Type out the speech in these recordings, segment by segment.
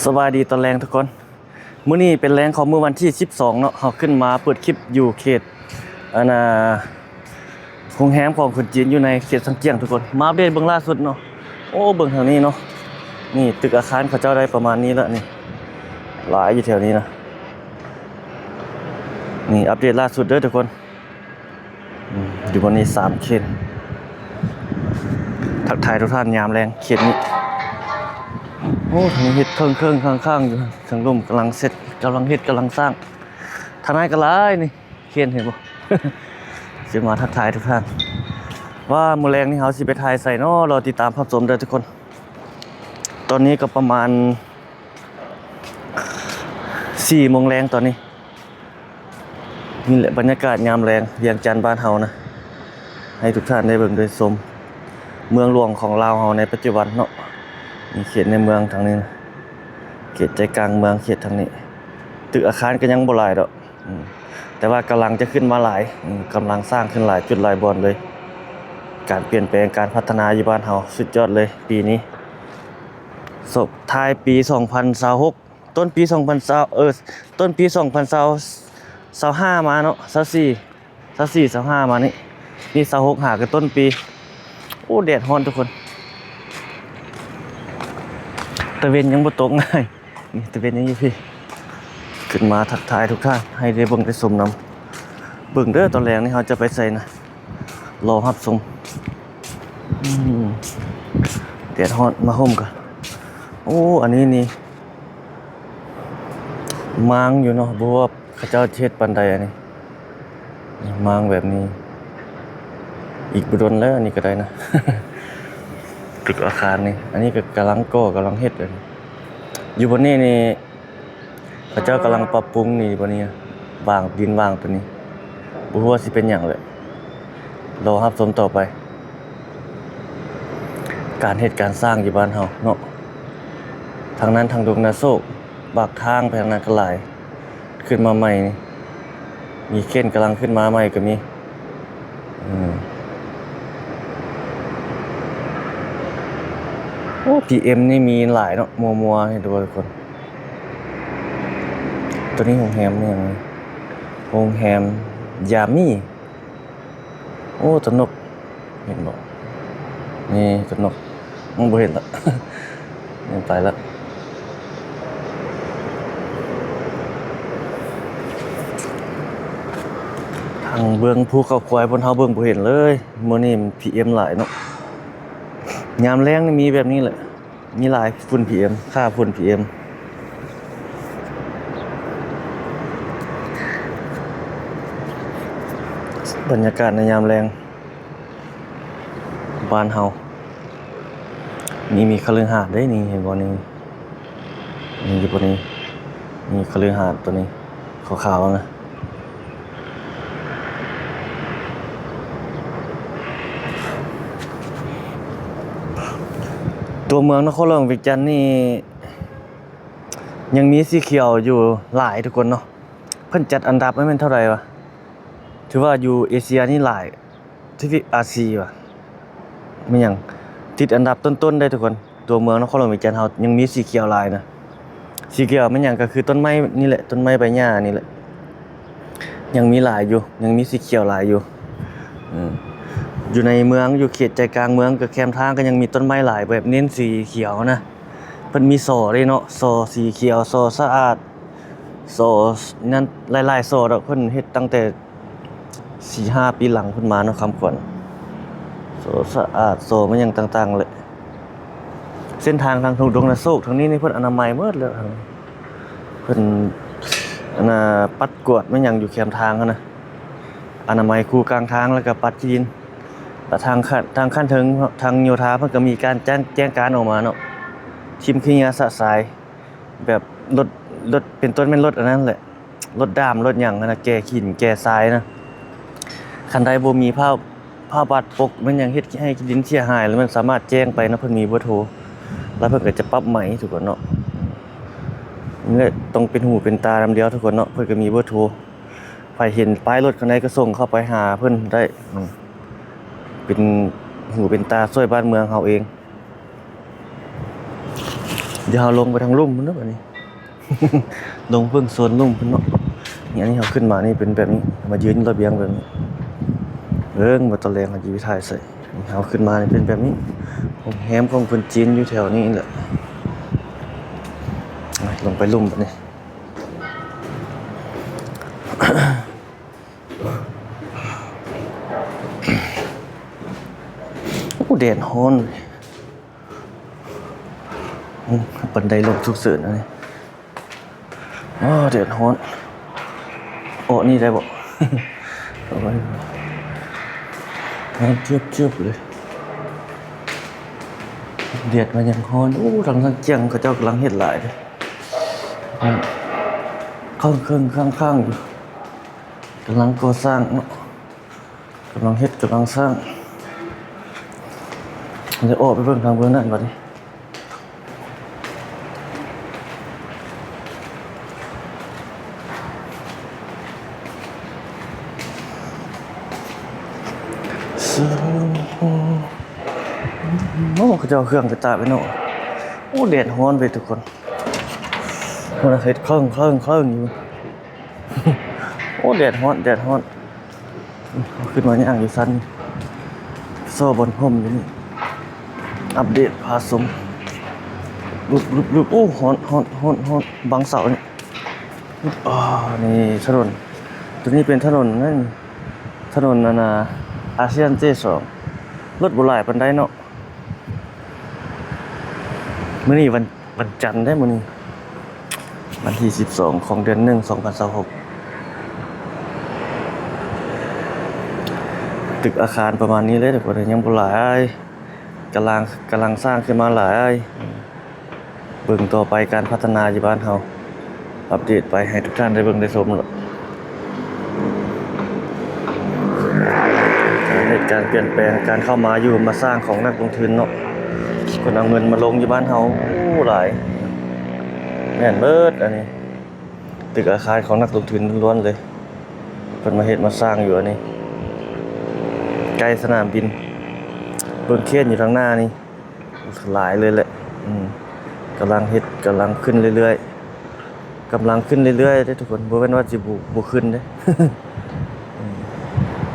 ສະບາຍດີຕອນແລງທຸກຄົນ. ມື້ນີ້ເປັນແລງຂອງມື້ວັນທີສິບສອງເນາະ, ເຮົາຂຶ້ນມາເປີດຄລິບຢູ່ເຂດ ອັນນ່າ ໂຮງແຮມຂອງຄົນຈີນຢູ່ໃນເຂດຊາງຈຽງທຸກຄົນ. ມາອັບເດດເບິ່ງລ່າສຸດເນາະ. ໂອ້ ເບິ່ງທາງນີ້ເນາະ, ນີ້ຕຶກອາຄານເຂົາເຈົ້າໄດ້ປະມານນີ້ລະນີ້, ຫຼາຍຢູ່ແຖວນີ້ນະ. ນີ້ອັບເດດລ່າສຸດເດີທຸກຄົນ. ອືມ ຢູ່ບ່ອນນີ້ສາມເຂດ. ທັກທາຍທຸກທ່ານຍາມແລງເຂດນີ້. ໂອ້ ທາງນີ້ເຮັດເຄິ່ງໆ ຂ້າງໆ ຢູ່, ທາງລຸ່ມກຳລັງເສັດ ກຳລັງເຮັດ ກຳລັງສ້າງ. ທາງໃນກໍຫຼາຍນີ້ ເຂດເຫັນບໍ່? ຊິມາທັກທາຍທຸກທ່ານວ່າມື້ແລງນີ້ເຮົາຊິໄປຖ່າຍໃສເນາະ. ລໍຕິດຕາມຮັບຊົມເດີທຸກຄົນ. ຕອນນີ້ກໍປະມານສີ່ໂມງແລງຕອນນີ້. ນີ້ແຫຼະບັນຍາກາດຍາມແລງວຽງຈັນບ້ານເຮົານະ, ໃຫ້ທຸກທ່ານໄດ້ເບິ່ງໄດ້ຊົມເມືອງຫຼວງຂອງລາວເຮົາໃນປັດຈຸບັນເນາະ. ນີ້ເຂດໃນເມືອງທາງນີ້ນະ, ເຂດໃຈກາງເມືອງ ເຂດທາງນີ້. ຕຶກອາຄານກໍຍັງບໍ່ຫຼາຍດອກ, ອືມ ແຕ່ວ່າກຳລັງຈະຂຶ້ນມາຫຼາຍ, ອືມ ກຳລັງສ້າງຂຶ້ນຫຼາຍຈຸດຫຼາຍບ່ອນເລີຍ. ການປ່ຽນແປງ ການພັດທະນາຢູ່ບ້ານເຮົາສຸດຍອດເລີຍປີນີ້. ສົບທ້າຍປີສອງພັນຊາວຫົກ ຕົ້ນປີສອງພັນຊາວ ເອີ ຕົ້ນປີສອງພັນຊາວ ຊາວຫ້າມາເນາະ, ຊາວສີ່ ຊາວສີ່ ຊາວຫ້າມານີ້, ນີ້ຊາວຫົກຫາກໍຕົ້ນປີ. ໂອ້ ແດດຮ້ອນທຸກຄົນ, ຕາເວັນຍັງບໍ່ຕົກງ່າຍ. ນີ້ຕາເວັນຍັງຢູ່ພີ້. ຂຶ້ນມາທັກທາຍທຸກທ່ານໃຫ້ໄດ້ເບິ່ງໄດ້ຊົມນຳ. ເບິ່ງເດີ ຕອນແລງນີ້ເຮົາຈະໄປໃສນະ, ລໍຮັບຊົມ. ອືມ ແດດຮ້ອນ ມາຮົ່ມກ່ອນ. ໂອ້ ອັນນີ້ນີ້ ມ້າງຢູ່ເນາະ, ບໍ່ຮູ້ວ່າເຂົາເຈົ້າເຮັດປານໃດ. ອັນນີ້ມ້າງແບບນີ້ ອີກບໍ່ດົນແລ້ວ ອັນນີ້ກໍໄດ້ນະ. ຕຶກອາຄານນີ້ ອັນນີ້ກໍກຳລັງກໍ່ ກຳລັງເຮັດ. ອັນນີ້ ຢູ່ບ່ອນນີ້ນີ້ ເຂົາເຈົ້າກຳລັງປັບປຸງນີ້ ບ່ອນນີ້ ວາງ ດິນວາງຕົວນີ້, ບໍ່ຮູ້ວ່າຊິເປັນຫຍັງແຫຼະ, ລໍຮັບຊົມຕໍ່ໄປ. ການເຮັດການສ້າງຢູ່ບ້ານເຮົາເນາະ, ທາງນັ້ນທາງດົງນາໂຊກ, ປາກທາງໄປທາງນັ້ນກໍຫຼາຍ, ຂຶ້ນມາໃໝ່ນີ້ ມີເຂດກຳລັງຂຶ້ນມາໃໝ່ກໍມີ. ອືມ ໂອ້ ພີເອັມນີ້ມີຫຼາຍເນາະ, ມົວໆ ເຫັນບໍ່ທຸກຄົນ? ຕົວນີ້ໂຮງແຮມຫຍັງ? ໂຮງແຮມຢາມີ. ໂອ້ ຕົວນົກ ເຫັນບໍ່? ນີ້ຕົວນົກ ມັນບໍ່ເຫັນລະ ມັນໄປລະ. ທາງເບື້ອງພູເຂົາຄວາຍ ພວກເຮົາເບິ່ງບໍ່ເຫັນເລີຍ. ມື້ນີ້ມັນພີເອັມຫຼາຍເນາະ, ຍາມແລງນີ້ມີແບບນີ້ແຫຼະ. ມີຫຼາຍຝຸ່ນພີເອັມ, ຄ່າຝຸ່ນພີເອັມ. ບັນຍາກາດໃນຍາມແລງບ້ານເຮົາ. ນີ້ມີຄະລືຫາດເດ້ນີ້, ເຫັນບໍ່ນີ້? ນີ້ຢູ່ບ່ອນນີ້ ມີຄະລືຫາດຕົວນີ້ ຂາວໆນະ. ຕົວເມືອງນະຄອນຫຼວງວຽງຈັນນີ້ ຍັງມີສີຂຽວຢູ່ຫຼາຍທຸກຄົນເນາະ. ເພິ່ນຈັດອັນດັບໃຫ້ແມ່ນເທົ່າໃດວະ? ຖືວ່າຢູ່ເອເຊຍນີ້ຫຼາຍ ທະວີບອາຊີວະ ແມ່ນຫຍັງ ຕິດອັນດັບຕົ້ນໆໄດ້ທຸກຄົນ. ຕົວເມືອງນະຄອນຫຼວງວຽງຈັນເຮົາຍັງມີສີຂຽວຫຼາຍນະ. ສີຂຽວແມ່ນຫຍັງ? ກໍຄືຕົ້ນໄມ້ນີ້ແຫຼະ, ຕົ້ນໄມ້ໃບຫຍ້ານີ້ແຫຼະ ຍັງມີຫຼາຍຢູ່, ຍັງມີສີຂຽວຫຼາຍຢູ່. ອືມ ຢູ່ໃນເມືອງ ຢູ່ເຂດໃຈກາງເມືອງ ກໍແຄມທາງກໍຍັງມີຕົ້ນໄມ້ຫຼາຍ ແບບເນັ້ນສີຂຽວນະ. ເພິ່ນມີສໍເດ້ເນາະ, ສໍສີຂຽວ, ສໍສະອາດ, ສໍນັ້ນ ຫຼາຍໆ ສໍດອກ. ເພິ່ນເຮັດຕັ້ງແຕ່ ສີ່ຫ້າປີຫຼັງເພິ່ນມາເນາະ ຄຳຂວັນ ໂສສະອາດ ໂສແມ່ນຫຍັງຕ່າງໆແຫຼະ. ເສັ້ນທາງທາງທົ່ງດົງນາໂຊກທາງນີ້ນີ້ ເພິ່ນອະນາໄມໝົດແລ້ວ. ເພິ່ນ ອັນນ່າ ປັດກວາດແມ່ນຫຍັງຢູ່ແຄມທາງຫັ້ນນະ, ອະນາໄມຄູກາງທາງ ແລ້ວກໍປັດຂີ້ດິນ. ແລ້ວທາງຂັ້ນ ທາງຂັ້ນເທິງ ທາງໂຍທາ ເພິ່ນກໍມີການແຈ້ງ ແຈ້ງການອອກມາເນາະ, ຖິ້ມຂີ້ເຫຍື້ອຊະຊາຍ. ແບບລົດ ລົດ ເປັນຕົ້ນແມ່ນລົດອັນນັ້ນແຫຼະ, ລົດດ້າມ ລົດຫຍັງຫັ້ນນະ, ແກ່ຫີນແກ່ຊາຍນະ. ຄັນໃດບໍ່ມີຜ້າ ຜ້າບາດປົກແມ່ນຫຍັງ ເຮັດໃຫ້ດິນເສຍຫາຍ ແລ້ວມັນສາມາດແຈ້ງໄປເນາະ, ເພິ່ນມີເບີໂທ ແລ້ວເພິ່ນກໍຈະປັບໃໝທຸກຄົນເນາະ. ນີ້ແຫຼະ ຕ້ອງເປັນຫູເປັນຕານຳດຽວທຸກຄົນເນາະ, ເພິ່ນກໍມີເບີໂທ. ໃຜເຫັນປ້າຍລົດຄັນໃດກໍສົ່ງເຂົ້າໄປຫາເພິ່ນໄດ້, ເປັນຫູເປັນຕາຊ່ວຍບ້ານເມືອງເຮົາເອງ. ດຽວເຮົາລົງໄປທາງລຸ່ມພຸ້ນເດີບາດນີ້ ລົງເບິ່ງໂຊນລຸ່ມພຸ້ນເນາະ. ນີ້ ອັນນີ້ເຮົາຂຶ້ນມານີ້ເປັນແບບນີ້ ມາຢືນຢູ່ລະບຽງແບບນີ້. ເບິ່ງວ່າຕອນແລງເຮົາຊິໄປຖ່າຍໃສ. ນີ້ເຮົາຂຶ້ນມານີ້ເປັນແບບນີ້ ໂຮງແຮມຂອງຄົນຈີນຢູ່ແຖວນີ້ແຫຼະ. ໄປ ລົງໄປລຸ່ມບາດນີ້. ໂອ້ ແດດຮ້ອນເວີຍ. ອືມ ບັນໄດລົງສຸກເສີນອັນນີ້. ອ້າ ແດດຮ້ອນ. ເອາະນີ້ໄດ້ບໍ່? ໂອ້ຍ ຮ້ອນເຈີບໆເລີຍ. ແດດມັນຍັງຮ້ອນ. ໂອ້ ທາງ ທາງກຽງເຂົາເຈົ້າກຳລັງເຮັດຫຼາຍເດ້. ອືມ ເຄິ່ງໆ ຂ້າງໆ ຢູ່ ກຳລັງກໍ່ສ້າງເນາະ. ກຳລັງເຮັດ ກຳລັງສ້າງ. ດຽວອອກໄປເບິ່ງທາງເບື້ອງນັ້ນບາດນີ້. ໂອ້ ເຂົາເຈົ້າເອົາເຄື່ອງໄປຕາກໄວ້ເນາະ. ໂອ້ ແດດຮ້ອນເວີຍທຸກຄົນ. ເພິ່ນເຮັດເຄິ່ງໆໆ ຢູ່. ໂອ້ ແດດຮ້ອນ ແດດຮ້ອນ. ຂຶ້ນມາຍ່າງຢູ່ຊັ້ນ ຊໍບ່ອນຮົ່ມຢູ່ນີ້ ອັບເດດພາຊົມ. ລຸບໆໆ ໂອ້ ຮ້ອນ ຮ້ອນ ຮ້ອນ ຮ້ອນ ບັງເສົານີ້. ອາ ນີ້ຖະໜົນ ໂຕນີ້ເປັນຖະໜົນນັ້ນ ຖະໜົນອັນນ່າ ອາຊຽນເຈສອງ ລົດບໍ່ຫຼາຍປານໃດເນາະ. ມື້ນີ້ວັນ ວັນຈັນເດ້ ມື້ນີ້ວັນທີສິບສອງ ຂອງເດືອນໜຶ່ງ ສອງພັນຊາວຫົກ. ຕຶກອາຄານປະມານນີ້ເລີຍ ແຕ່ວ່າຍັງບໍ່ຫຼາຍ ກຳລັງ ກຳລັງສ້າງຂຶ້ນມາຫຼາຍ. ເບິ່ງຕໍ່ໄປການພັດທະນາຢູ່ບ້ານເຮົາ ອັບເດດໄປໃຫ້ທຸກທ່ານໄດ້ເບິ່ງໄດ້ຊົມເນາະ. ການເຮັດການປ່ຽນແປງ ການເຂົ້າມາຢູ່ມາສ້າງຂອງນັກລົງທຶນເນາະ ເພິ່ນເອົາເງິນມາລົງຢູ່ບ້ານເຮົາ ໂອ້ ຫຼາຍ ແມ່ນເບິດ. ອັນນີ້ຕຶກອາຄານຂອງນັກລົງທຶນລ້ວນເລີຍ ເພິ່ນມາເຮັດມາສ້າງຢູ່ອັນນີ້ ໃກ້ສະໜາມບິນ. ເບິ່ງເຄນຢູ່ທາງໜ້ານີ້ ຫຼາຍເລີຍແຫຼະ. ອືມ ກຳລັງເຮັດ ກຳລັງຂຶ້ນເລື້ອຍໆ ກຳລັງຂຶ້ນເລື້ອຍໆເດ້ທຸກຄົນ ບໍ່ແມ່ນວ່າຊິບໍ່ ບໍ່ຂຶ້ນເດ້. ອືມ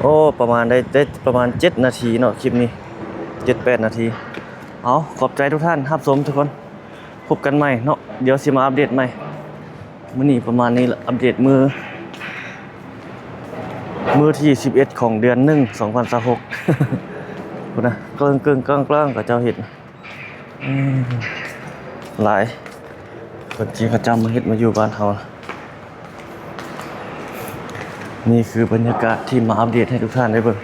ໂອ້ ປະມານໄດ້ ໄດ້ປະມານເຈັດນາທີເນາະ ຄລິບນີ້ ເຈັດແປດນາທີ. ເອົາ ຂອບໃຈທຸກທ່ານຮັບຊົມທຸກຄົນ ພົບກັນໃໝ່ເນາະ ດຽວຊິມາອັບເດດໃໝ່. ມື້ນີ້ປະມານນີ້ລະ ອັບເດດມື້ ມື້ທີສິບເອັດ ຂອງເດືອນໜຶ່ງ ສອງພັນຊາວຫົກ. ພຸ້ນນະ ເກິ່ງໆ ກາງໆ ເຂົາເຈົ້າເຮັດ ອືມ ຫຼາຍ ຄົນຈີນເຂົາເຈົ້າມາເຮັດມາຢູ່ບ້ານເຮົາ. ນີ້ຄືບັນຍາກາດທີ່ມາອັບເດດໃຫ້ທຸກທ່ານໄດ້ເບິ່ງ.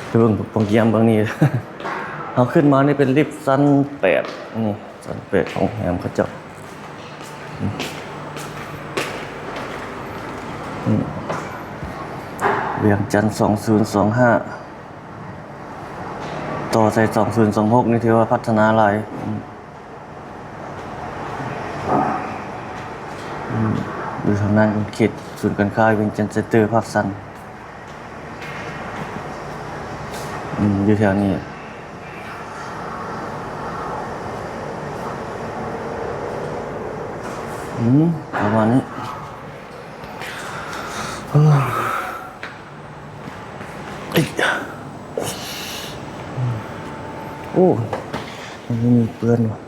ໄປເບິ່ງໂປງຢ້ຽມເບິ່ງນີ້ ເຮົາຂຶ້ນມານີ້ເປັນລິບຊັ້ນແປດ ນີ້ຊັ້ນແປດຂອງໂຮງແຮມເຂົາເຈົ້າ. ອືມ ວຽງຈັນສອງສູນສອງຫ້າ ຕໍ່ໃສ່ສອງສູນສອງຫົກ ນີ້ຖືວ່າພັດທະນາຫຼາຍ. ອືມ ອືມ ຢູ່ທາງນັ້ນເຂດສູນການຄ້າວຽງຈັນເຊັນເຕີພາກສັນ. ອືມ ຢູ່ແຖວນີ້ ອືມ ປະມານນີ້. ໂອ້ ມັນມີເປື້ອນວ່າ